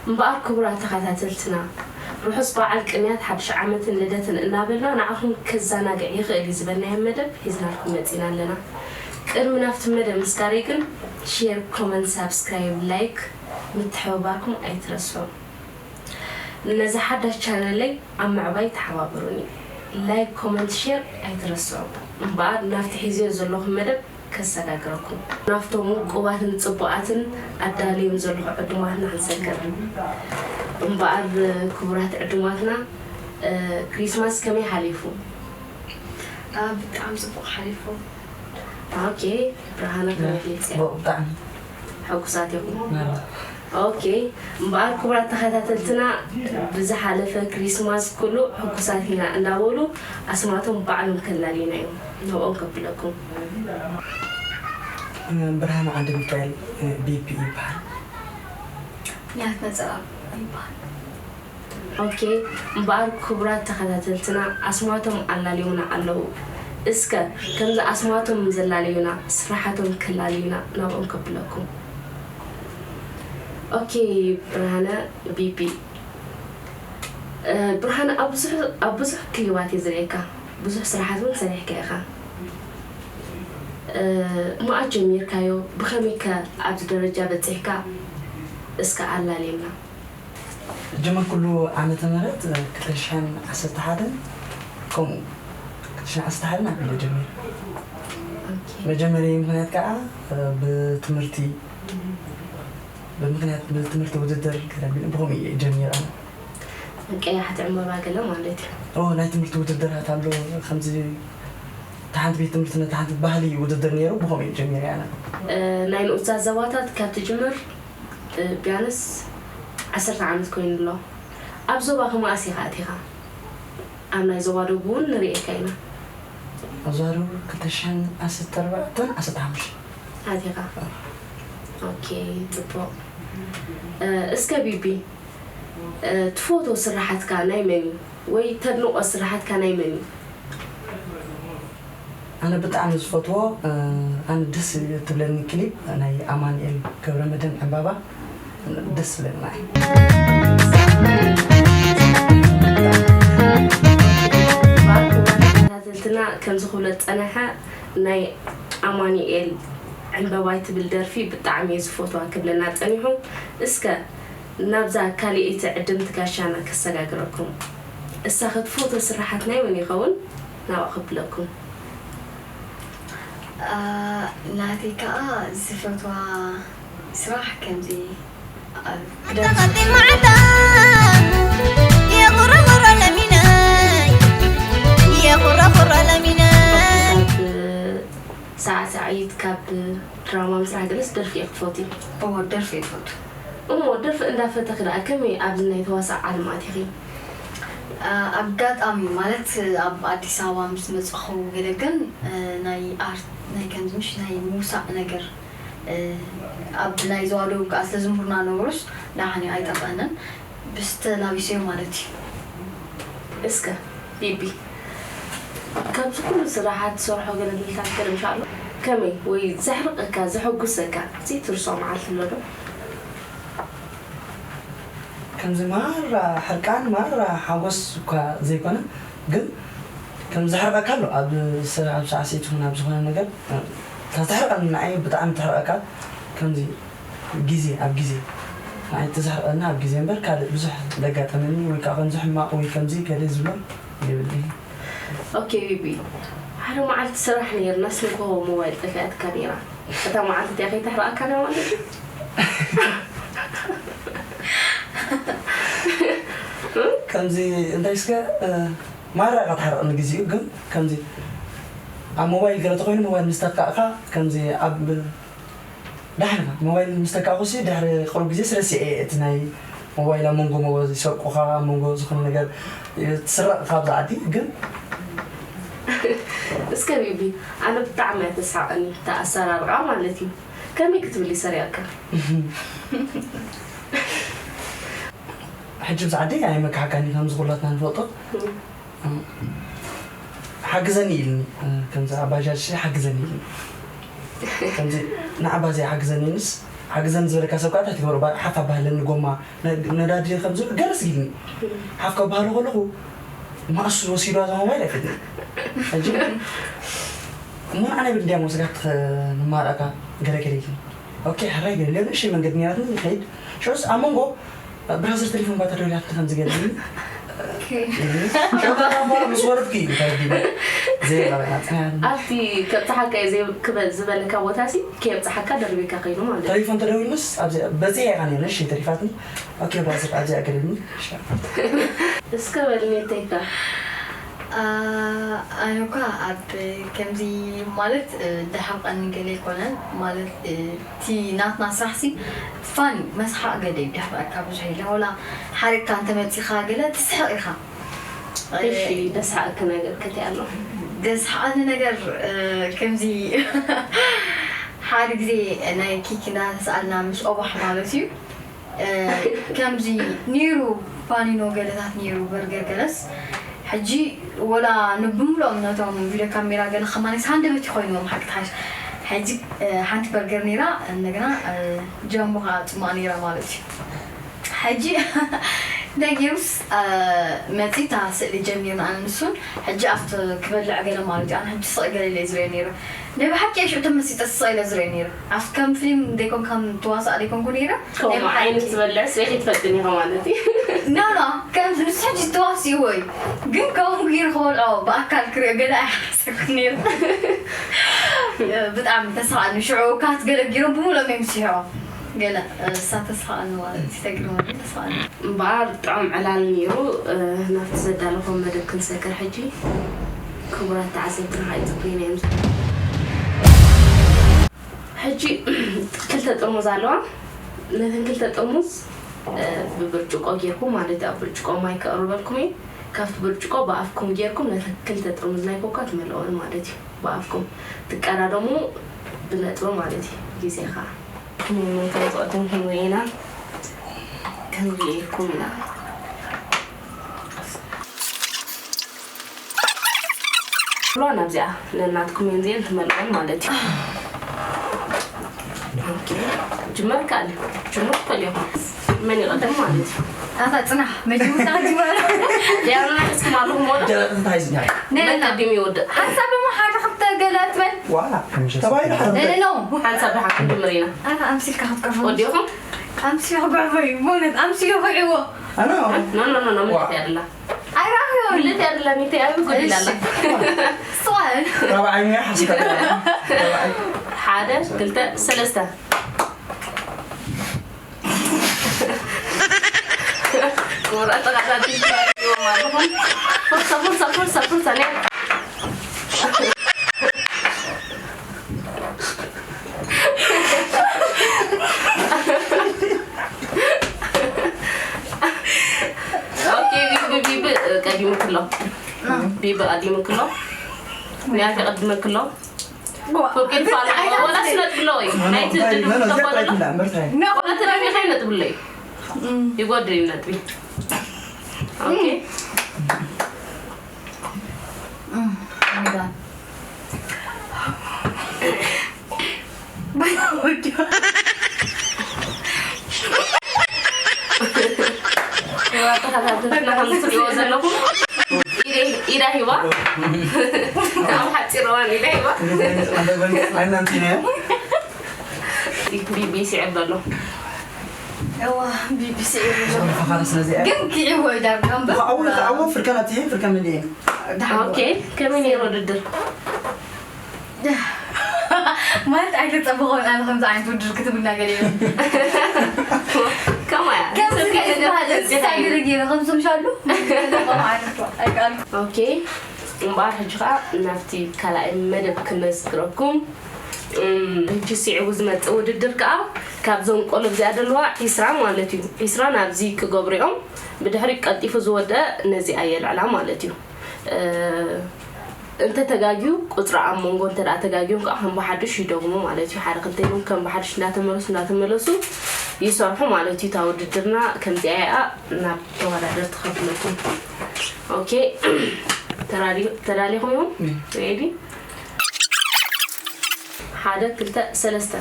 እምበኣር ክቡራት ተኸታተልትና፣ ርሑስ በዓል ቅንያት ሓድሽ ዓመትን ልደትን እናበልና ንዓኹም ከዘናግዕ ይኽእል እዩ ዝበልናዮ መደብ ሒዝናልኩም መጺና ኣለና። ቅድሚ ናብቲ መደብ ምስጋረይ ግን ሼር፣ ኮመንት፣ ሳብስክራይብ፣ ላይክ ምትሕብባርኩም ኣይትረስዑ። ነዛ ሓዳሽ ቻነለይ ኣብ ምዕባይ ተሓባበሩኒ። ላይክ፣ ኮመንት፣ ሼር ኣይትረስዑ። እምበኣር ናብቲ ሒዝዮ ዘለኹ መደብ ከሰጋግረኩም። ናብቶም ውቁባትን ጽቡቓትን ኣዳልዮም ዘለኹ ዕዱማትና ክንሰግር። እምበኣር ክቡራት ዕዱማትና፣ እ፣ ክሪስማስ ከመይ ሓሊፉ? አ፣ ብጣዕሚ ጽቡቕ ሓሊፉ። ኦኬ፣ ብርሃነ ከመይ ገሊጽያ? ጽቡቕ ብጣዕሚ ሕጉሳት ኢኹም? ማለት ኦኬ፣ እምበኣር ክቡራት ተኸታተልትና፣ ብዝሓለፈ ክሪስማስ ኩሉ ሕጉሳት ኢና እንዳበሉ ኣስማቶም ባዕሎም ከላልዩና እዮም። ንዕኦም ከብለኩም። ብርሃነ ዓንደ ሚካኤል፣ ቢፒ ይበሃል። ያት ነጸራ ይበሃል። ኦኬ፣ እምበኣር ክቡራት ተኸታተልትና፣ ኣስማቶም ኣላልዩና ኣለዉ። እስከ ከምዚ ኣስማቶም ዘላለዩና ስራሓቶም ከላልዩና ናብኦም ከብለኩም። ኦኬ፣ ብርሃነ፣ ቢቢ። እ፣ ብርሃነ፣ ኣብ ብዙሕ፣ ኣብ ብዙሕ ክሊባት እየ ዝርእየካ፣ ብዙሕ ስራሓት እውን ሰሪሕካ ኢኻ። እ፣ መኣስ ጀሚርካዮ? ብኸመይ ከ ኣብዚ ደረጃ በጺሕካ? እስከ ኣላልየና። ጀመርኩሉ ዓመተ ምህረት ክልተ ሽሕን ዓሰርተ ሓደን ከምኡ ክልተ ሽሕን ዓሰርተ ሓደን ኣቢለ ጀሚረ። ኦኬ። መጀመርያ ምክንያት ከዓ ብትምህርቲ ብምክንያት ብትምህርቲ ውድድር ገለ ኣቢለ ብኸምኡ እየ ጀሚረ። ቀያሕቲ ዕምባባ ገለ ማለት እዩ። ኦ ናይ ትምህርቲ ውድድራት ኣሎ ከምዚ እታ ሓንቲ ቤት ትምህርቲ ነታ ሓንቲ ባህሊ ውድድር ነይሩ ብኸምኡ እየ ጀሚረ ኣነ። እ፣ ናይ ንኡስ ዞባታት ካብ ትጅምር፣ እ፣ ቢያንስ ዓሰርተ ዓመት ኮይኑ ኣሎ። ኣብ ዞባ ከማኣስ ኢኻ ኣቲኻ? ኣብ ናይ ዞባ ደቡብ እውን ንርእየካ ኢና። ኣብ ዞባ ደቡብ ክልተ ሽሕን ዓሰርተ ኣርባዕተን ዓሰርተ ሓሙሽተን። ኣቲኻ። ኦኬ፣ ጽቡቕ። እ፣ እስከ ቢቢ፣ እ፣ ትፈትዎ ስራሓትካ ናይ መን እዩ? ወይ ተድንቖ ስራሓትካ ናይ መን እዩ? ኣነ ብጣዕሚ ዝፈትዎ፣ እ፣ ኣነ ደስ ትብለኒ ክሊፕ ናይ ኣማኑኤል ገብረመድህን ዕምባባ ደስ ትብለኒ እያ። ተኸታተልትና ከምዚ ክብሎ ዝጸንሐ ናይ ኣማኑኤል ዕምበባይ ትብል ደርፊ ብጣዕሚ እየ ዝፈትዋ ክብለና ጸኒሑ። እስከ ናብዛ ካልኣይቲ ዕድምቲ ጋሻና ከሰጋግረኩም። እሳ ከ ትፈትዎ ስራሓት ናይ መን ይኸውን? ናብኣ ከብለኩም። አ፣ ናተይ ከዓ ዝፈትዋ ስራሕ ከምዚ፣ አ፣ ተኸቲል ማዕዳ የኹረኹረ ለሚነይ የኹረኹረ ለሚነይ ካብ ሳዕሳዒት ካብ ድራማ ምስራሕ ገለስ ደርፊ እየ ክትፈትዩ? እዎ፣ ደርፊ እየ ዝፈቱ። እሞ ደርፊ እንዳፈተኺ ደኣ ከመይ ኣብዚ ናይ ተዋሳእ ዓለም ኣቲኺ? አ፣ ኣጋጣሚ ማለት ኣብ ኣዲስ ኣበባ ምስ መጻኹ ገለ ግን፣ እ፣ ናይ ኣርት ናይ ከምዚ ምሽ ናይ ምውሳእ ነገር፣ እ፣ ኣብ ናይ ዞባ ደቡብ ከኣ ስለ ዝምህሩና ነበሩስ ደሓን እዩ ኣይጠፍአንን። ብስ ተላቢሰዮ ማለት እዩ። እስከ ቢቢ ካብዚ ኩሉ ስራሓት ትሰርሖ ገለ ድልታት ገለ ምሻ ኣሎ ከመይ ወይ ዘሕርቀካ ዘሐጉሰካ ዘይትርሶ መዓልቲ ኣሎ ዶ? ከምዚ ማራ ሕርቃን ማራ ሓጎስ እኳ ዘይኮነ ግን ከም ዘሕርቀካ ኣሎ ኣብ ሰ- ኣብ ሳዕሲዒት ይኹን ኣብ ዝኾነ ነገር ካብ ተሕርቀኒ ንዓይ ብጣዕሚ ተሕርቀካ ከምዚ ግዜ ኣብ ግዜ ንዓይ ተዘሕርቀኒ ኣብ ግዜ እምበር ካልእ ብዙሕ ዘጋጠመኒ ወይ ከዓ ከምዚ ሕማቕ ወይ ከምዚ ገለ ዝብሎ የብለይ። ኦኬ ቢቢ ሓደ መዓልቲ ስራሕ ነይርናስ ንግሆ ሞባይል ጠፊኣትካ ነይራ። እታ መዓልቲ እቲኣ ከይተሕርቀካ ነይራ ማለት እዩ? ከምዚ እንታይ እስከ ማራ ኢኻ ትሓርቕ ንግዜኡ ግን ከምዚ ኣብ ሞባይል ገለ ተኾይኑ ሞባይል ምስ ተካእካ ከምዚ ኣብ ዳሕና ሞባይል ምስ ተካእኩሲ ድሕሪ ቅሩብ ግዜ ስረሲዐ እቲ ናይ ሞባይል ኣብ መንጎ ሞባይል ይሰርቁኻ ኣብ መንጎ ዝኾነ ነገር ትስረቕ ካብዛ ዓዲ ግን እስከ ቢቢ ኣነ ብጣዕሚ እያ ተስሓቐኒ እታ ኣሰራርቓ ማለት እዩ። ከመይ ክትብል ይሰርያካ? ሕጂ ብዛ ዓዲ ኣይመካሕካኒ ከምዚ ኩላትና ንፈልጦ ሓግዘኒ ኢልኒ ከምዚ ኣባጃጅ ሓግዘኒ ኢልኒ ከምዚ ንዓባዚ ሓግዘኒ ኢልንስ ሓግዘን ዝበለካ ሰብ ከዓ እንታይ ትገብሮ? ባ-፣ ሓፍ ኣባህለኒ ጎማ፣ ነ-፣ ነዳዲ ከም ዝብል ገለ ስጊድኒ። ሓፍ ከባህሎ ከለኹ፣ ማእሱ ወሲዱ እዛ ሞባይል ኣይፈትን። ሕጂ፣ እሞ ንዓና ይብል እንድያ፣ ስጋት ንማርኣካ ገለ ገለ ኢሉ። ኦኬ፣ ሕራይ ገለ፣ ንእሽተይ መንገዲ ነይራትኒ፣ ይኸይድ። ሽዑስ ኣብ መንጎ ብራዘር ቴሌፎን ባታ ደዊላትኒ ከም ዝገድልኒ። ኦኬ። ሽዑ በቃ በኋላ ምስ ወረድኩ እዩ ተረዲኒ። ዘይበላ ናጽና። ኣብቲ ከብጽሓካ እየ ዘይ-፣ ክበ-፣ ዝበለካ ቦታ ሲ ከየብጽሓካ ደርቤካ ከይኑ ማለት እዩ። ቴሌፎን ተደዊሉስ ኣብዚ በጺሐ ኢኻ ነይሩ፣ እሺ፣ ተሪፋትኒ። ኦኬ፣ ብራዘር፣ ኣብዚ ኣገለኒ። እሺ። እስከ በል ሜተይካ። አ፣ ኣነ እኳ ኣብ ከምዚ ማለት፣ እ፣ ደሓቐኒ ገለ ኣይኮነን። ማለት፣ እ፣ እቲ ናትና ስራሕ ሲ ፋኒ መስሓቕ ገለ እዩ። ደሕረካ ብዙሕ የለን። ወላ ሓሪቕካ እንተመጺኻ ገለ ትስሕቕ ኢኻ። እሺ፣ ደስሓቕኪ ነገር ከቲ ኣሎ? ደስሓቐኒ ነገር፣ እ፣ ከምዚ ሓደ ግዜ ናይ ኪኪ እናተሰኣልና ምስ ኦባሕ ማለት እዩ። እ፣ ከምዚ ነይሩ ፓኒኖ ገለታት ነይሩ በርገር ገለስ። ሕጂ ወላ ንብምልኦም ነቶም ቪድዮ ካሜራ ገለ ከማኒስ ሃንደበት ይኮይንዎም ሓቂ ትሓሽ። ሕጂ፣ እ፣ ሓንቲ በርገር ነይራ፣ እንደገና፣ እ፣ ጃምቦ ከዓ ጽማቕ ነይራ ማለት እዩ። ሕጂ ነጊሩስ፣ እ፣ መጺታ ስእሊ ጀሚርና ኣነ ንሱን። ሕጂ ኣብቲ ክበልዕ ገለ ማለት እዩ። ኣነ ሕጂ ስቕ ገለ ኢለ ዝሪኦ ነይሩ። ናይ ብሓቂ እየ ሽዑ ተመሲጠ ስቕ ኢለ ዝሪኦ ነይሩ። ኣብቲ ከም ፊልም ደይኮን ከም ትዋሳእ ደይኮንኩ ነይረ። ከምኡ ናይ ብሓቂ ዓይነት ዝበልዕ ስለ ከይትፈልጥን ኢኻ ማለት እዩ። ኖ፣ ኖ፣ ከም ንሱ ሕጂ ተዋሲእዎ እዩ። ግን ከምኡ ገይሩ ክበልዖ ብኣካል ክሪኦ ገለ ኣይሓሰብኩን ነይረ። ብጣዕሚ ተስፋ ኣለኒ። ሽዑ ካት ገለ ገይሮም ብምሉኦም እዮም ስሒቖም። ገለ፣ እሳ ተስፋ ኣለኒ ማለት እዩ። ተግርመኒ ተስፋ ኣለኒ። እምበኣር ጥዑም ዕላል ነይሩ። እ፣ ናብቲ ዘዳለኹም መደብ ክንሰግር ሕጂ። ክቡራት ተዓዘብትና፣ ኣይትጉይና እዮም። ሕጂ ክልተ ጥርሙዝ ኣለዋ። ነተን ክልተ ጥርሙዝ፣ እ፣ ብብርጭቆ ጌርኩም ማለት እዩ። ኣብ ብርጭቆ ማይ ከቕርበልኩም እዩ። ካብቲ ብርጭቆ ብኣፍኩም ጌርኩም ነተን ክልተ ጥርሙዝ ናይ ኮካ ትመልኦን ማለት እዩ። ብኣፍኩም ትቀዳደሙ ብነጥቢ ማለት እዩ። ግዜ ኸዓ መን ከም ዝቕድም ክንርኢ ኢና። ክንርኢ ኢልኩም ኢና። ብሎ ናብዚኣ ነናትኩም እየን እዚአን ትመልኦን ማለት እዩ። ኦኬ፣ ጅመር ካል ጅመር ትፈልዮ መን ይቐድም ማለት እዩ። ኣታ ጽናሕ፣ መጀመርታ ጅመር። ያና እስኩም ኣለኹም ወደ እንታይ ዝኛ ነና። መን ቀዲም ይወድእ? ሓንሳብ እሞ ሓደ ክልተ ገለ ትበል። ዋላ ተባሂሉ ሓደ ነነ ነው። ሓንሳብ ደሓን ክንድምር ኢና። ኣታ ኣምሲልካ ክትቀርቦ። ወዲኹም? ኣምሲሉ ክጉዕቦ እዩ። በእውነት ኣምሲሉ ክዕዎ። ኣነ ኖ ኖ ኖ ኖ፣ ምልእቲ ኣይደላ። ኣይረኣኽዮን። ምልእቲ ኣይደላ፣ ሚእቲ ኣብ ይጎድል ኣላ። እሺ። ስዋል። ራብዓይ ሚያ ሓስካ። ራብዓይ። ሓደ፣ ክልተ፣ ሰለስተ። ክቡራት ተኸታተልቲ፣ ትሪእዎም ኣለኹም። ፍርሳ፣ ፍርሳ፣ ፍርሳ፣ ፍርሳ፣ ናይ ኦኬ፣ ቢቢ፣ ቢቢ፣ ቀዲሙክሎ። ቢቢ ቀዲሙክሎ። ንያት ቀድመክሎ። ዋ፣ ፎርጌት ፋላ። ኣይታ ወላስ ነጥብሎ እዩ። ኖ፣ ኖ፣ ናይቲ እንታይ፣ ኖ፣ ኖ፣ ትድግሞ እዚኣ ጥራይ ከሎ። ትብላ፣ እምበር እንታይ? ኖ። ወላ ተደሚኻ ነጥብሎ እዩ። እም። ይጎድል እዩ ነጥቢ። ኦኬ። እም። እም። ተኸታተልትና ከም ትሪእዎ ዘለኹም ኢደ-፣ ኢዳ ሂባ። ኣብ ሓፂር እዋን ኢዳ ሂባ። ቢቢሲ ይዕብ ኣሎ። እዋ፣ ቢቢሲ ይዕብ ኣሎ። ግን ክዕዎ እዩ ዳርጋ እምበር። ከዓዎ፣ ከዓዎ ፍርካ ናብቲ ፍርካ ምን እዩ? ኦኬ፣ ከመይ ነይሩ ውድድር? ማለት ኣይተጸበኾን ኣነ ከምዚ ዓይነት ውድድር ክትብልና ገለ እዩ። ከማያ፣ ከምዚ ሰብ ከይተገ-፣ ዝበሃል እንስሳ ገይረ ገይረ ከምዚ ምሻሉ? ከምዚ ዓይነት ኣይከኣልኩ። ኦኬ፣ እምበኣር ሕጂ ኸኣ ናብቲ ካልኣይ መደብ ክነስግረኩም። እም፣ ሕጂ ስዒቡ ዝመጽእ ውድድር ከኣ ካብዞም ቆልዑ እዚኣ ዘለዋ ዒስራ ማለት እዩ። ዒስራ ናብዚ ክገብሩ እዮም። ብድሕሪ ቀልጢፉ ዝወደአ ነዚኣ የልዕላ ማለት እዩ። እ፣ እንተ ተጋግዩ ቁጽሪ ኣብ መንጎ እንተ ደኣ ተጋግዮም ከኣ ከም ብሓድሽ ይደግሙ ማለት እዩ። ሓደ ክልተ ኢሎም ከም ብሓድሽ እንዳተመለሱ፣ እንዳተመለሱ ይሰርሑ ማለት እዩ። እታ ውድድርና ከምዚኣ እያ። ናብ ተወዳደርቲ ከፍለኩም። ኦኬ። ተራዲ-፣ ተዳሊኹም እዮም? እም። ሬዲ? ሓደ፣ ክልተ፣ ሰለስተ።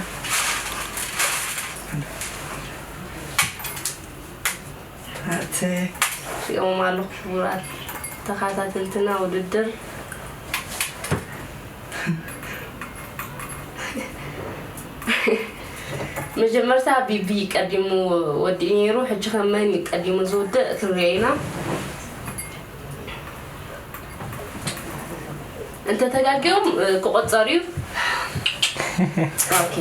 ሪኦም ኣለኹ ክቡራት ተኸታተልትና ውድድር። መጀመርታ ቢቢ ቀዲሙ ወዲኡ ነይሩ። ሕጂ ከ መን እዩ ቀዲሙ ዝውድእ ክንሪኦ ኢና። እንተተጋግዮም ክቆጸር እዩ። ኦኬ።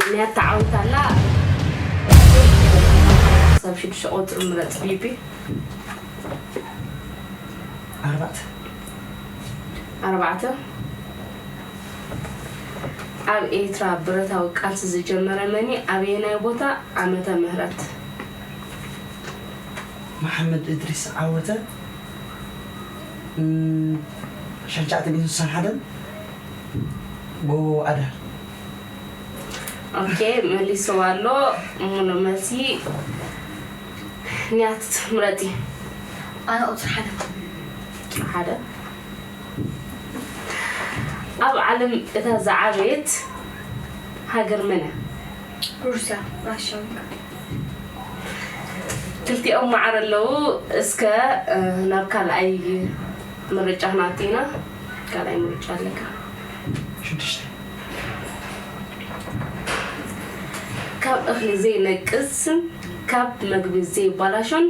ንያት ተዓዊታ ኣላ። ክሳብ ሽዱሽተ ቁጽሪ ምረጽ ቢቢ። ኣርባዕተ። ኣርባዕተ። ኣብ ኤርትራ ብረታዊ ቃልሲ ዝጀመረ መን እዩ? ኣበየናይ ቦታ? ዓመተ ምህረት። መሓመድ እድሪስ ዓወተ። ሸንቻዕተ ሚእትን ስሳን ሓደን ጎቦ ኣዳር። ኦኬ፣ መሊስዋ ኣሎ። ሙሉ መልሲ ንያት ምረጺ። ኣነ ቁጽሪ ሓደ። ቁጽሪ ሓደ። ኣብ ዓለም እታ ዝዓበየት ሃገር መን እያ? ሩስያ፣ ራሽያ። ክልቲኦም ማዕረ ኣለዉ። እስከ ናብ ካልኣይ ምርጫ ክንኣቱ ኢና። ካልኣይ ምርጫ ኣለካ። ሽዱሽተ። ካብ እኽሊ ዘይነቅዝን ካብ መግቢ ዘይባላሾን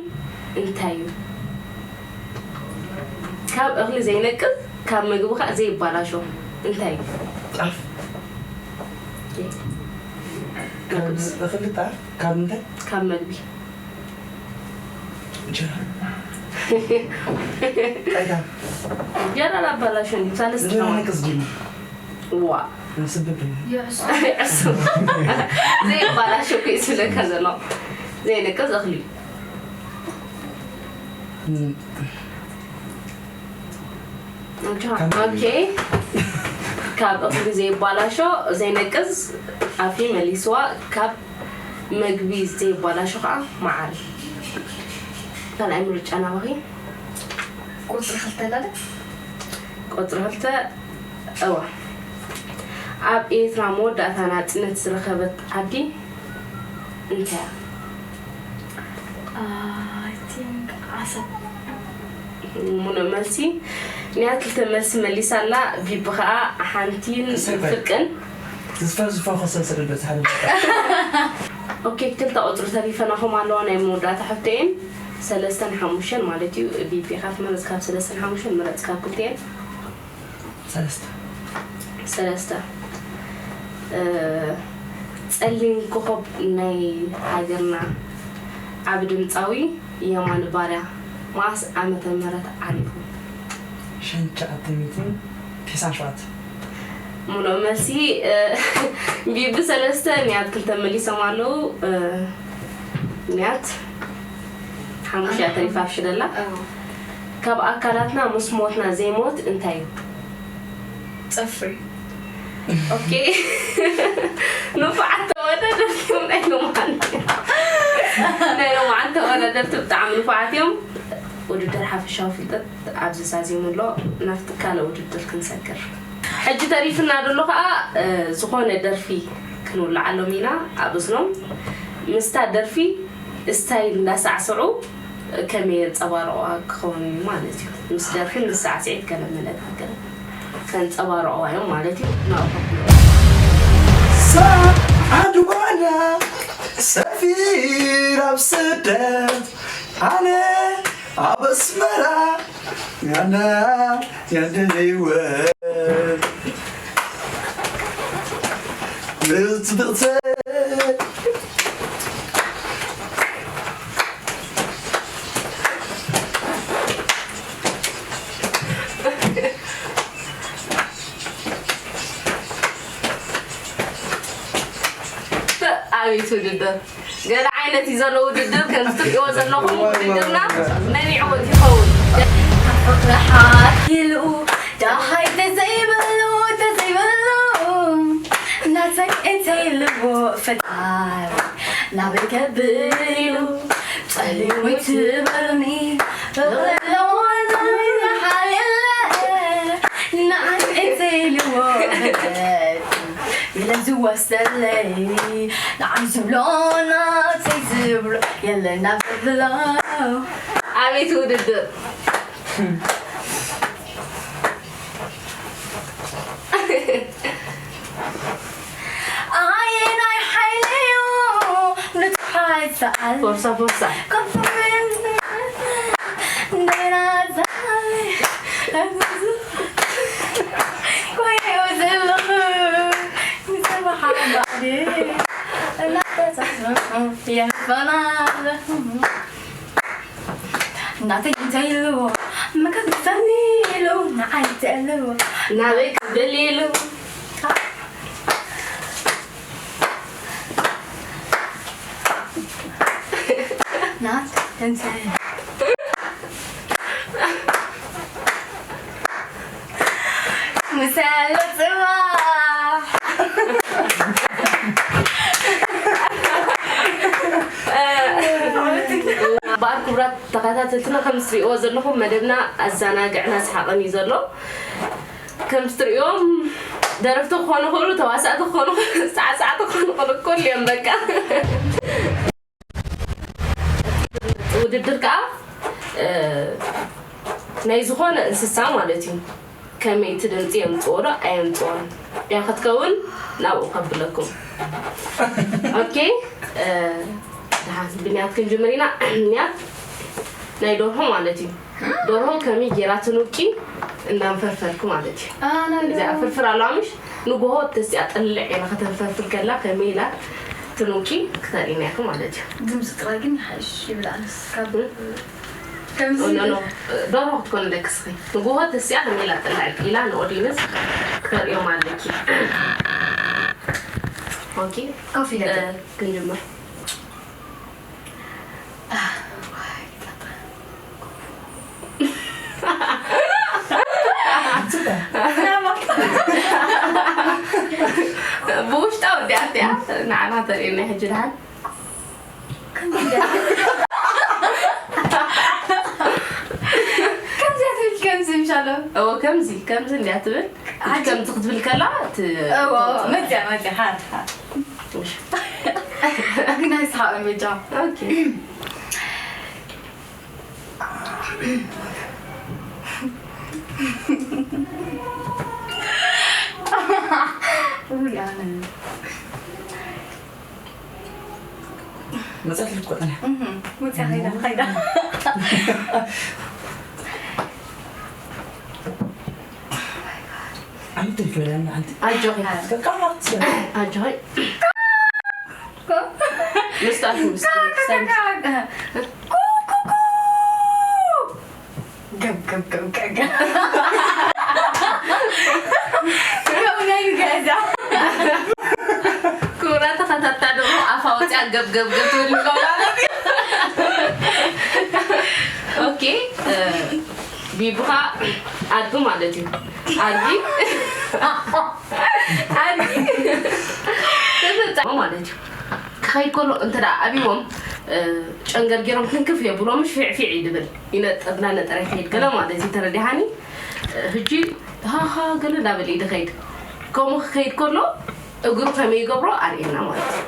እንታይ እዩ? ካብ እኽሊ ዘይነቅዝ፣ ካብ መግቢ ከዓ ዘይባላሾ እንታይ እዩ? ጣፍ። ካብ እኽሊ ጣፍ፣ ካብ እንታይ? ካብ መግቢ። እንጀራ። ቀይታ። እንጀራ ላባላሾ እንዲ ሳለስ እንጀራ ነቅዝ ድዩ? ዋ። ስብብ። ይዕሱ። ዘይባላሾ እኮ እዩ ዝብለካ ዘሎ። ዘይነቅዝ እኽሊ። ኦኬ። ካብ እኽሊ ዘይባላሾ ዘይነቅዝ ኣፊ መሊስዋ። ካብ መግቢ ዘይባላሾ ከዓ መዓር። ካልኣይ ምርጫ ናባኺ። ቁፅሪ ክልተ ላለ? ቁፅሪ ክልተ። እዋ። ኣብ ኤርትራ መወዳእታ ናፅነት ዝረኸበት ዓዲ እንታይ እያ? I think ዓሰብ። ሙሉእ መልሲ። ንያ ክልተ መልሲ መሊሳ ኣላ። ቢቢ ከዓ ሓንቲን ፍርቅን። ዝፈር ዝፈር ከሰልሰል በዚ ሓደ። ኦኬ፣ ክልተ ቁፅሪ ተሪፈናኹም ኣለዋ። ናይ መወዳእታ ሕቶ እየን። ሰለስተን ሓሙሽተን ማለት እዩ። ቢቢ ኢኻ ትመርጽ። ካብ ሰለስተን ሓሙሽተን ምረጽ ካብ ክልቲኤን። ሰለስተ። ሰለስተ። ጸሊም ኮኾብ ናይ ሃገርና ዓቢ ድምጻዊ የማነ ባርያ መዓስ ዓመተ ምህረት ዓሪፉ? ሸንቻ ኣተሚትን ቴሳን ሸዋት። ሙሉእ መልሲ። ቢቢ ሰለስተ፣ ንያት ክልተ መሊሶም ኣለዉ። ንያት ሓሙሽተ ተሪፋ ሽደላ። ካብ ኣካላትና ምስ ሞትና ዘይሞት እንታይ እዩ? ጽፍሪ። ኦኬ። ንፉዓት ተወዳደርቲ ናይ ሎማዓንቲ። ናይ ሎማዓንቲ ተወዳደርቲ ብጣዕሚ ንፉዓት እዮም። ውድድር ሓፈሻዊ ፍልጠት ኣብዚ ዛዚሙ ኣሎ። ናብቲ ካልእ ውድድር ክንሰግር። ሕጂ ተሪፍና ዘሎ ከዓ፣ እ፣ ዝኾነ ደርፊ ክንውልዓሎም ኢና ኣብ እዝኖም። ምስታ ደርፊ ስታይል እንዳሳዕስዑ ከመይ የንጸባርቑዋ ክኸውን እዩ ማለት እዩ። ምስ ደርፊ ምስ ሳዕስዒት ገለ መለ ነገር ከንጸባርቑዋ እዮም ማለት እዩ። ናብኡ ከብሎ። ሳዓድ ዋላ ሰፊር ኣብ ስደት ኣነ ኣብ ኣስመራ ያና ያንደ ህይወት ምጽብቕተ ኣቤት ውድድር። ገለ ዓይነት እዩ ዘሎ ውድድር፣ ከምዚ ትርእይዎ ዘለኹም ውድድርና መን ይዕወት ይኸውን? ፍቕሪ ሓኪሉ ደሃይ ተዘይብሉ፣ ተዘይብሉ፣ ናተይ እንተይልዎ ፈጣሪ ናበይ ከብል ኢሉ ጸሊሙ ይትበሉኒ፣ ፍቕሪ ኣለዎ ዝሓልየለ ንዓይ እንተይልዎ ፈለጥ የለን ወስደለይ ንዓይ ዝብሎ ናተይ ዝብሎ የለና ብብሎ። ኣቤት ውድድር። ኣየናይ ሓይለዮ ንትሓይ ሰኣል። ፎርሳ ፎርሳ። ከፍምን እንደና ዛይ። ኮይኑ ዘለኹ ንሰብሓ ባዕዲ እናተዛዝሙ የፈናለኹ። እናተይ እንታይ ኢልዎ መከተኒ ኢሉ ንዓይ ተልዎ ናበይ ክብል ኢሉ። ናት እንታይ ምሳሎ ጽባሕ። እምበኣር ክቡራት ተኸታተልትና፣ ከም እትሪእዎ ዘለኹም መደብና ኣዘናግዕን ኣስሓቕን እዩ ዘሎ። ከም እትሪእዎም ደረፍቲ ክኾኑ ይኽእሉ፣ ተዋሳእቲ ክኾኑ ይኽእሉ፣ ሳዕሳዕቲ ክኾኑ ይኽእሉ፣ ኩሉ እዮም በቃ። ውድድር ከዓ፣ እ፣ ናይ ዝኾነ እንስሳ ማለት እዩ። ከመይ እቲ ድምፂ የምፅኦ ዶ ኣየምፅኦን እያ ክትከውን፣ ናብኡ ከብለኩም። ኦኬ፣ እ፣ ደሓን ብንያት ክንጅምር ኢና። ብንያት ናይ ደርሆ ማለት እዩ። ደርሆ ከመይ ጌራ ትንውቂ እንዳንፈርፈርኩ ማለት እዩ። ኣነ እዚኣ ፍርፍር ኣለዋ ምሽ? ንጎሆ ተሲኣ ጥልዕ ኢላ ከተንፈርፍር ከላ ከመይ ኢላ ትንውቂ ክተርእየና ኢኹ ማለት እዩ። ድምፂ ጥራይ ግን ይሓይሽ ይብል ኣነስ ካብ እ? ከምዚ ኖ፣ ኖ፣ ኖ። ደርሆ ክትኮን ደቅስኺ። ንጎሆ ተሲኣ ከመይ ኢላ ጥልዕ ኢላ ንኦዲንስ ክተርእዮም ኣለኪ። ኦኬ። ኮፍ ኢለ እ፣ ክንጅምር። ብውሽጣ ወዲኣትያ ንዓና ተርእየና ሕጂ ደሓን። ከምዚኣ ትብል ከምዚ ምሻሎ። እዎ፣ ከምዚ፣ ከምዚ እንዲያ ትብል። ሕጂ ከምዚ ክትብል ከላ ት-፣ እዎ፣ መፅያ፣ መፅያ፣ ሓር፣ ሓር። እሺ። ግን ኣይስሓቕን በጃ። ኦኬ። ውይ፣ ኣነ። መፅያት ልትቆጠን እያ። እህ፣ መፅያ ኸይዳ፣ ኸይዳ። ኣንቲ ክበለና፣ ኣንቲ። ኣጆኺ። እስከ ቃላት ስለ ኣጆኺ። ኮ-፣ ምስታፍ፣ ምስታፍ። ኮ-፣ ኮ-፣ ኮ-፣ ኮ-፣ ገብ፣ ገብ፣ ገብ፣ ገብ፣ ገብ። ገብ ናይ ገዛ። ክቡራት ተኸታተልቲ ደሞ ኣፋ ወፂኣ ገብ፣ ገብ፣ ገብ ትብል ንገብራ። ኦኬ፣ እ፣ ቢቡኻ ኣድጊ ማለት እዩ። ኣድጊ። ኣድጊ። ተፈጻሚ ማለት እዩ። ክኸይድ ከሎ እንተ ደኣ ኣብይዎም፣ እ፣ ጨንገርጊሮም ክንክፍ የብሎ፣ ምሽ ፊዕ ፊዕ እዩ ድብል። ይነጥር፣ እናነጠረ ይኸይድ ገለ ማለት እዩ። ተረዲሃኒ? እ፣ ሕጂ ሃሃ ገለ እንዳበለ እዩ ድኸይድ። ከምኡ ክኸይድ ከሎ እግሩ ከመይ ይገብሮ ኣርእየና ማለት እዩ።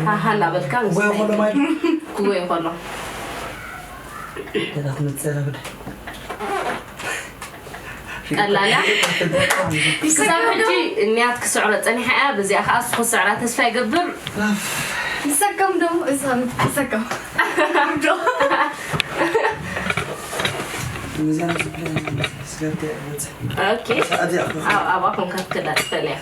ሃሃ እናበልካ ክጎየ ከሎ ማለት እዩ። ክጎየ ከሎ። ገለ ክትመጽእ ዘብደ። ቀላል እያ። ክሳብ ሕጂ እንያት ክስዕሮ ጸኒሓ እያ። በዚኣ ከኣ እሱ ክስዕራ ተስፋ ይገብር። ንሰከም ዶ? እዛ ንሰከም። ዶ? እዚኣ ንስክለ ስገርተ ወጽ። ኦኬ። ሰዓት እያ። ኣብ፣ ኣብ ኣኹም ከትክላ ትፈለያ።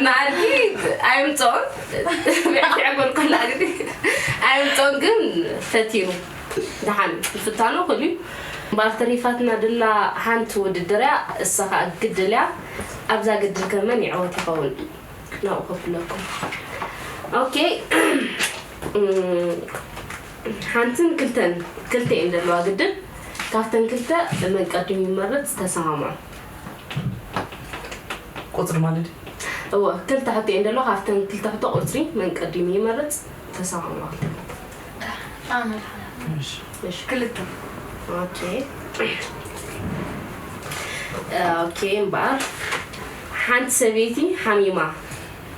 ንኣድጊ ኣይምፅኦን። ብዕፊዕ ጎልጎል ኣድጊ ኣይምፅኦን፣ ግን ፈቲኑ። ደሓን ምፍታኑ ክእሉ እዩ። እምበኣር ተሪፋትና ድላ ሓንቲ ውድድር እያ፣ እሳ ኸኣ ግድል እያ። ኣብዛ ግድል ከ መን ይዕወት ይኸውን? ናብኡ ከፍለኩም። ኦኬ። እም፣ ሓንትን ክልተን፣ ክልተ እየን ዘለዋ ግድል። ካብተን ክልተ መን ቀዲሙ ይመርጽ? ተሰማምዑ። ቁፅሪ ማለት ድዩ? እወ፣ ክልተ ሕቶ እየን ዘሎ። ካብተን ክልተ ሕቶ ቁፅሪ መን ቀዲሙ ይመርፅ? ተሰማምዑ። ኣነ እሺ። እሺ። ክልተ ኦኬ። ኦኬ፣ እምበኣር ሓንቲ ሰበይቲ ሓሚማ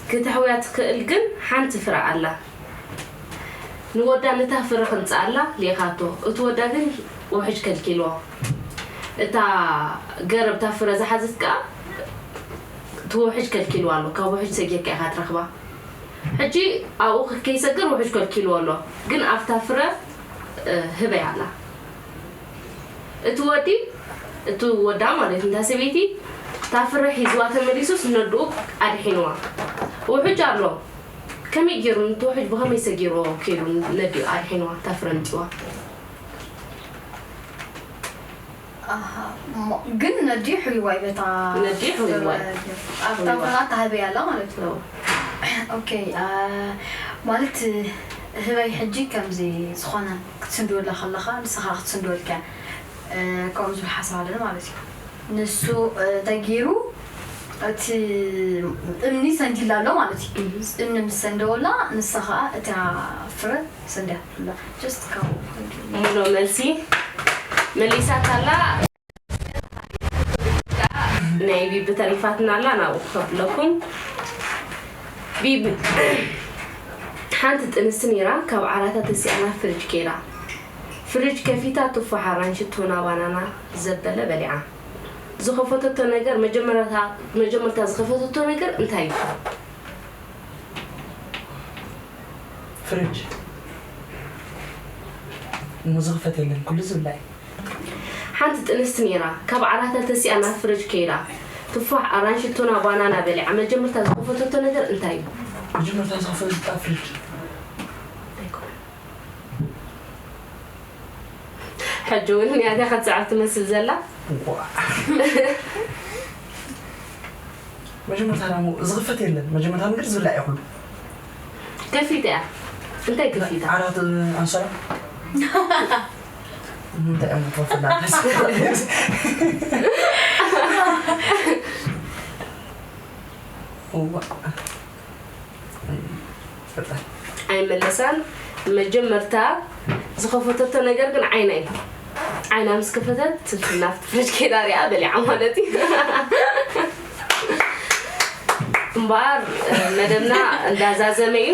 ክተሕውያ ትኽእል፣ ግን ሓንቲ ፍረ ኣላ። ንወዳ ነታ ፍረ ከምጽኣላ ልኢኻቶ። እቲ ወዳ ግን ውሕጅ ከልኪልዎ። እታ ገረብ እታ ፍረ ዝሓዘት ከኣ እቲ ውሕጅ ከልኪልዋ ኣሎ። ካብ ውሕጅ ሰጊርካ ኢኻ ትረኽባ። ሕጂ ኣብኡ ከይሰግር ውሕጅ ከልኪልዎ ኣሎ። ግን ኣብታ ፍረ፣ እ፣ ህበይ ኣላ። እቲ ወዲ፣ እቲ ወዳ ማለት እታ ሰበይቲ፣ እታ ፍረ ሒዝዋ ተመሊሱስ ነድኡ ኣድሒንዋ። ውሕጅ ኣሎ። ከመይ ገይሩ ነቲ ውሕጅ ብኸመይ ሰጊርዎ ከይዱ ነዲኡ ኣድሒንዋ እታ ፍረ ኣምጺዋ? ኣሃ፣ እሞ ግን ነዲ ሕይዋይ በታ ነዲ ሕይዋይ። ኣብታ ሕይዋይ። ፍራ ታህበያ ኣላ ማለት እዩ። ነው። ኦኬ፣ አ፣ ማለት ህበይ ሕጂ ከምዚ ዝኾነ ክትስንድወላ ከለኻ ንስኻ ክትስንድወልካ እ፣ ከምኡ ዝብል ሓሳብ ኣለኒ ማለት እዩ። ንሱ እ፣ ተገይሩ እቲ እምኒ ሰንዲላ ኣሎ ማለት እዩ። እም። እምኒ ምስ ሰንደወላ ንሳ ከዓ እታ ፍረ ሰንዲያ ኣላ። Just ካብኡ ሙሉ መልሲ መሊሳት ኣላ። ናይ ቢቢ ተሪፋትና ኣላ፣ ናብኡ ክኸፍለኩም። ቢቢ፣ ሓንቲ ጥንስቲ ነይራ፣ ካብ ዓራታ ተሲኣ ናብ ፍሪጅ ከይዳ። ፍሪጅ ከፊታ ቱፋሕ፣ ኣራንሺ፣ ቱና፣ ባናና ዘበለ በሊዓ። ዝኸፈተቶ ነገር፣ መጀመርታ መጀመርታ ዝኸፈተቶ ነገር እንታይ እዩ? ፍሪጅ እሞ ዝኽፈት የለን፣ ኩሉ ዝብላዕ እዩ። ሓንቲ ጥንስቲ ነይራ፣ ካብ ዓራታ ተሲኣ ናብ ፍሪጅ ከይዳ። ቱፋሕ፣ ኣራንሺ፣ ቱና፣ ባናና በሊዓ። መጀመርታ ዝኸፈተቶ ነገር እንታይ እዩ? መጀመርታ ዝኸፈተታ ፍሪጅ። ሕጂ እውን ያታ ክትስዕብ ትመስል ዘላ። ዋ። መጀመርታ ደሞ ዝኽፈት የለን። መጀመርታ ነገር ዝብላዕ እዩ ኩሉ። ከፊታ እያ። እንታይ ከፊታ? ዓራት ኣንሶላ። እንታይ እዮም ዝኸፍላ? ዋ። ፈጣን። ኣይመለሳን። መጀመርታ ዝኸፈተቶ ነገር ግን ዓይና እዩ። ዓይና ምስ ከፈተት ትፍና ፍሪጅ ከይዳ ሪኣ በሊዓ ማለት እዩ። እምበኣር መደብና እንዳዛዘመ እዩ።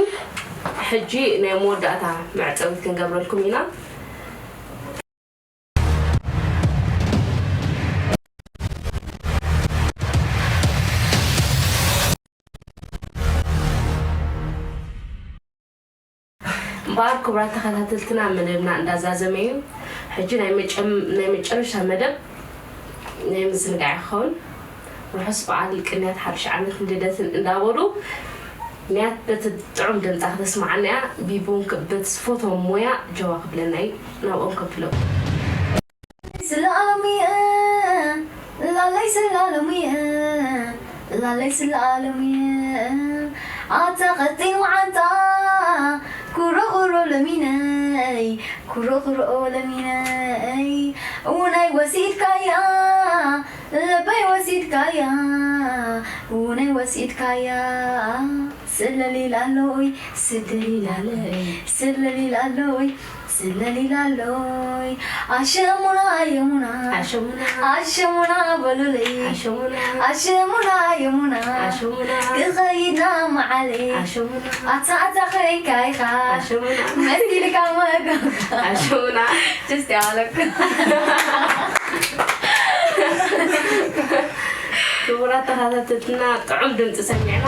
ሕጂ ናይ መወዳእታ መዕጸዊት ክንገብረልኩም ኢና። እምበኣር ክቡራት ተኸታተልትና መደብና እንዳዛዘመ እዩ። ሕጂ ናይ መጨም-፣ ናይ መጨረሻ መደብ ናይ ምዝንጋዕ ይኸውን። ርሑስ በዓል ቅንያት ሓድሽ ዓመትን ልደትን እንዳበሉ ንያት በቲ ጥዑም ድምጻ ክተስምዓና እያ። ቢቡ እውን በቲ ዝፈትዎ ሞያ ጀዋ ክብለና እዩ። ናብኦም ከብሎ። ስለ ኣለሙየ ላለይ ስለ ኣለሙየ ላለይ ስለ ኣለሙየ ኣታ ቀጢን መዓንጣ ኩሮ ኩሮ ለሚነይ ኩሮ ኩሮ ለሚነይ እውናይ ወሲድካያ ለበይ ወሲድካያ እውናይ ወሲድካያ ስለሊላለይ ስለሊላለይ ስለሊላለይ ስለሊላለይ ኣሸሙና የሙና ኣሸሙና ኣሸሙና በሉለይ ኣሸሙና ኣሸሙና የሙና ኣሸሙና ክኸይድና መዓለይ ኣሸሙና ኣታ ኣታ ኸይካ ኢኻ ኣሸሙና መሲልካ መጎ ኣሸሙና ጀስቲ ኣለኩ ክቡራት ተኸታተልትና ጥዑም ድምፂ ሰሚዕና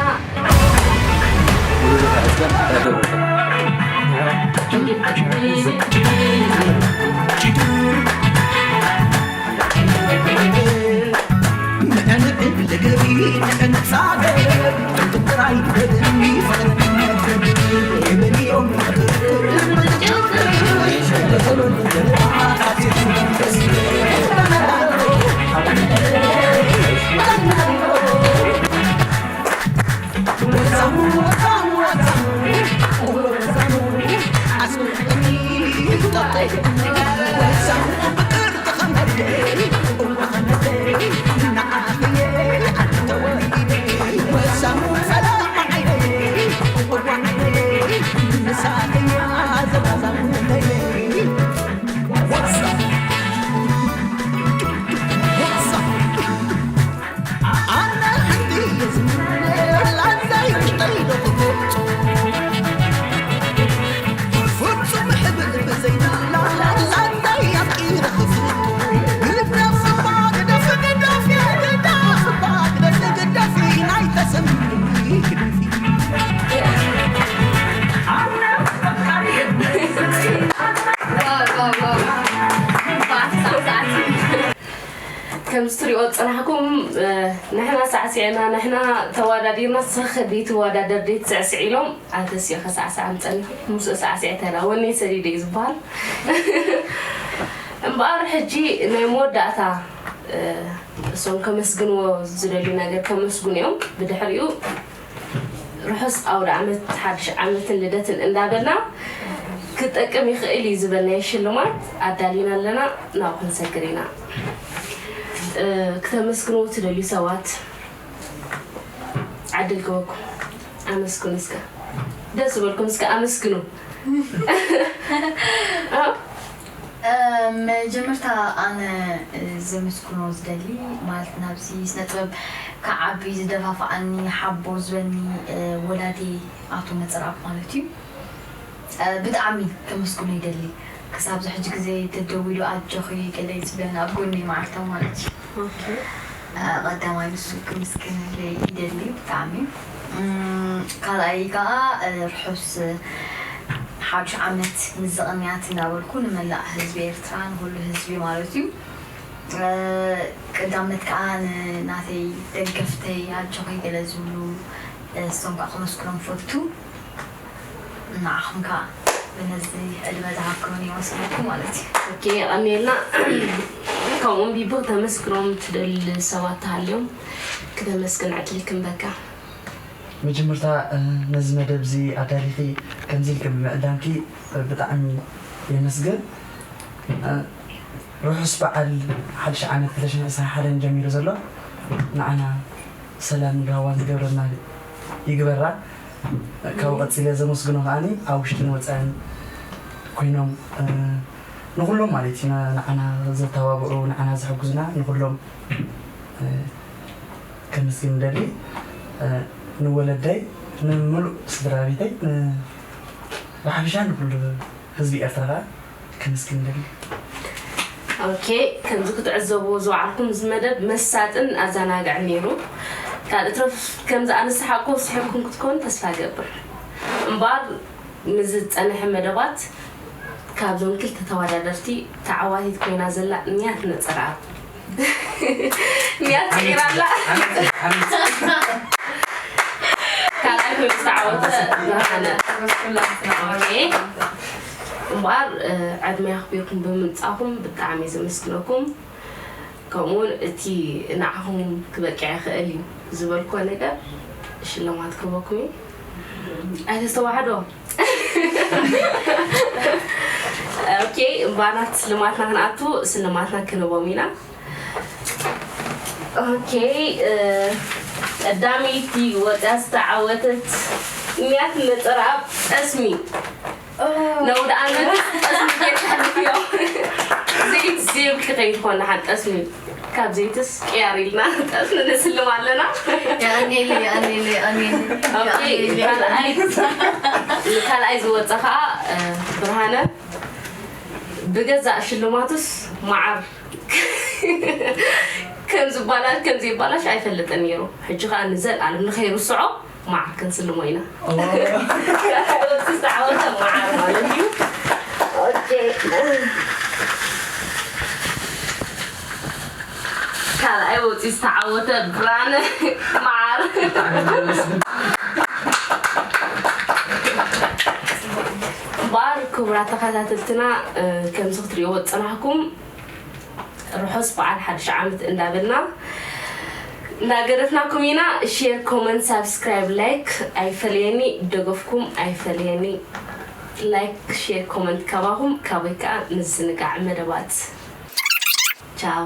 ምስ ትሪኦ ዝጸናሕኩም፣ እ፣ ንሕና ሳዕሲዕና፣ ንሕና ተዋዳዲርና፣ ንስኺ ከ ደይትወዳደር ደይትስዕስዕ ኢሎም፣ ኣተስዮ ከሳዕስዓ ምጸንሑ፣ ምስኡ ሳዕሲዐ ተራ ወነይ ሰዲደ እዩ ዝበሃል። እምበኣር ሕጂ ናይ መወዳእታ፣ እ፣ እሶም ከመስግንዎ ዝደልዩ ነገር ከመስግኑ እዮም። ብድሕሪኡ ርሑስ ኣውደ ዓመት፣ ሓድሽ ዓመትን ልደትን እንዳበልና ክጠቅም ይኽእል እዩ ዝበልናዮ ሽልማት ኣዳሊና ኣለና። ናብኡ ክንሰግር ኢና። እ፣ ክተመስግንዎ ትደልዩ ሰባት ዕድል ክበኩም። ኣመስግኑ እስከ። ደስ ዝበልኩም እስከ ኣመስግኑ። እ፣ መጀመርታ ኣነ፣ እ፣ ዘመስግኖ ዝደሊ ማለት ናብዚ ስነ ጥበብ ክዓቢ ዝደፋፍኣኒ ሓቦ ዝበኒ፣ እ፣ ወላዲ ኣቶ ነጸርኣብ ማለት እዩ። እ፣ ብጣዕሚ ከመስግኖ ይደሊ። ክሳብ እዚ ሕጂ ግዜ ተደዊሉ ኣጆኺ ገለ ይዝብለኒ ኣብ ጎኒ መዓልታ ማለት እዩ። ኦኬ። እ፣ ቀዳማይ ንሱ ክምስገነለይ ይደሊ ብጣዕሚ። እም፣ ካልኣይ ከኣ፣ እ፣ ርሑስ፣ እ፣ ሓድሽ ዓመት ንዝቕንያት እንዳበልኩ ንመላእ ህዝቢ ኤርትራ፣ ንኹሉ ህዝቢ ማለት እዩ። እ፣ ቀዳመት ከኣ ንናተይ ደገፍተይ ኣጆኺ ገለ ዝብሉ፣ እ፣ እሶም ከኣ ከመስግኖም ፈቱ። ንዓኹም ከኣ ብነዚ ዕድመ ዝሃብኩምኒ ይመስለኩም ማለት እዩ። ኦኬ፣ የቐንየልና። ከምኡውን ቢቡ ክተመስግኖም ትደሊ ሰባት ተሃልዮም ክተመስግን ዕድል ክንበካ። መጀመርታ፣ እ፣ ነዚ መደብ እዚ ኣዳሊኺ ከምዚ ኢልኪ ብምዕዳምኪ፣ እ፣ ብጣዕሚ የመስግን። እ፣ ርሑስ በዓል ሓድሽ ዓመት ክልተ ሽሕን ዕስራን ሓደን ጀሚሩ ዘሎ ንዓና ሰላምን ራህዋን ዝገብረልና ይግበራ። ካብኡ ቀጺለ ዘመስግኖ ከኣኒ ኣብ ውሽጥን ወጻእን ኮይኖም፣ እ፣ ንኹሎም ማለት እዩ፣ ን-፣ ንዓና ዘተባብዑ፣ ንዓና ዝሕግዙና ንኹሎም፣ እ፣ ከመስግን እደሊ። እ፣ ንወለደይ፣ ንምሉእ ስድራ ቤተይ፣ ን-፣ ብሓፈሻ ንኹሉ ህዝቢ ኤርትራ ከኣ ከመስግን እደሊ። ኦኬ፣ ከምዚ ክትዕዘብዎ ዝወዓልኩም እዚ መደብ መሳጥን ኣዘናጋዕን ነይሩ። ካልእ ትረፍ ከምዚ ኣነ ዝሰሓቅኩ ስሒቕኩም ክትኮኑ ተስፋ እገብር። እምበኣር፣ ምስ ዝጸንሐ መደባት ካብዞም ክልተ ተወዳደርቲ ተዓዋቲት ኮይና ዘላ ንያት ነጸርኣብ። ንያት ስዒራ ኣላ። ዓመት፣ ዓመት። ካልኣይ ኮይኑ ዝተዓወተ ብርሃነ። ኦኬ። እምበኣር፣ እ፣ ዕድመ ኣኽቢርኩም ብምምጻእኩም ብጣዕሚ እየ ዘመስግነኩም። ከምኡውን እቲ ንዓኹም ክበቅዕ ይኽእል እዩ ዝበልኩዎ ነገር ሽልማት ክህበኩም እዩ። ኣይተስተዋሕዶ። ኦኬ፣ እምበኣር ናብቲ ስልማትና ክንኣቱ፣ ስልማትና ክንህቦም ኢና። ኦኬ፣ እ፣ ቀዳመይቲ ወጽያ ዝተዓወተት ንያት ነጸርኣብ ጠስሚ። ነውድ ዓመት ጠስሚ ጌርካ ሕልፍዮ። ዘይት ዘይብልኪ ከይትኾን ደሓን ጠስሚ። ካብ ዘይትስ ቅያር ኢልና ጠስሚ ንስልም ኣለና። የቐንየለይ፣ የቐንየለይ፣ የቐንየለይ። ኦኬ፣ የቐንየለይ። ካልኣይ፣ ካልኣይ ዝወጸ ኸዓ፣ እ፣ ብርሃነ ብገዛእ ሽልማቱስ መዓር ከም ዝበላሽ፣ ከም ዘይባላሽ ኣይፈልጥን ነይሩ። ሕጂ ኸዓ ንዘልኣለም ንኸይርስዖ መዓር ክንስልሞ ኢና። ኦ። እቲ ዝተዓወተ መዓር ማለት እዩ። ኦኬ። ካልኣይ ወፂኡ ዝተዓወተ ብርሃነ መዓር። እምበኣር ክቡራት ተኸታተልትና፣ እ፣ ከምዚ ክትሪእዎ ዝፀናሕኩም ርሑስ በዓል ሓድሽ ዓመት እንዳበልና እንዳገደፍናኩም ኢና። ሼር፣ ኮመንት፣ ሳብስክራይብ፣ ላይክ ኣይፈለየኒ፣ ደገፍኩም ኣይፈለየኒ። ላይክ፣ ሼር፣ ኮመንት ካባኹም፣ ካበይ ከኣ ምዝንጋዕ መደባት። ቻው።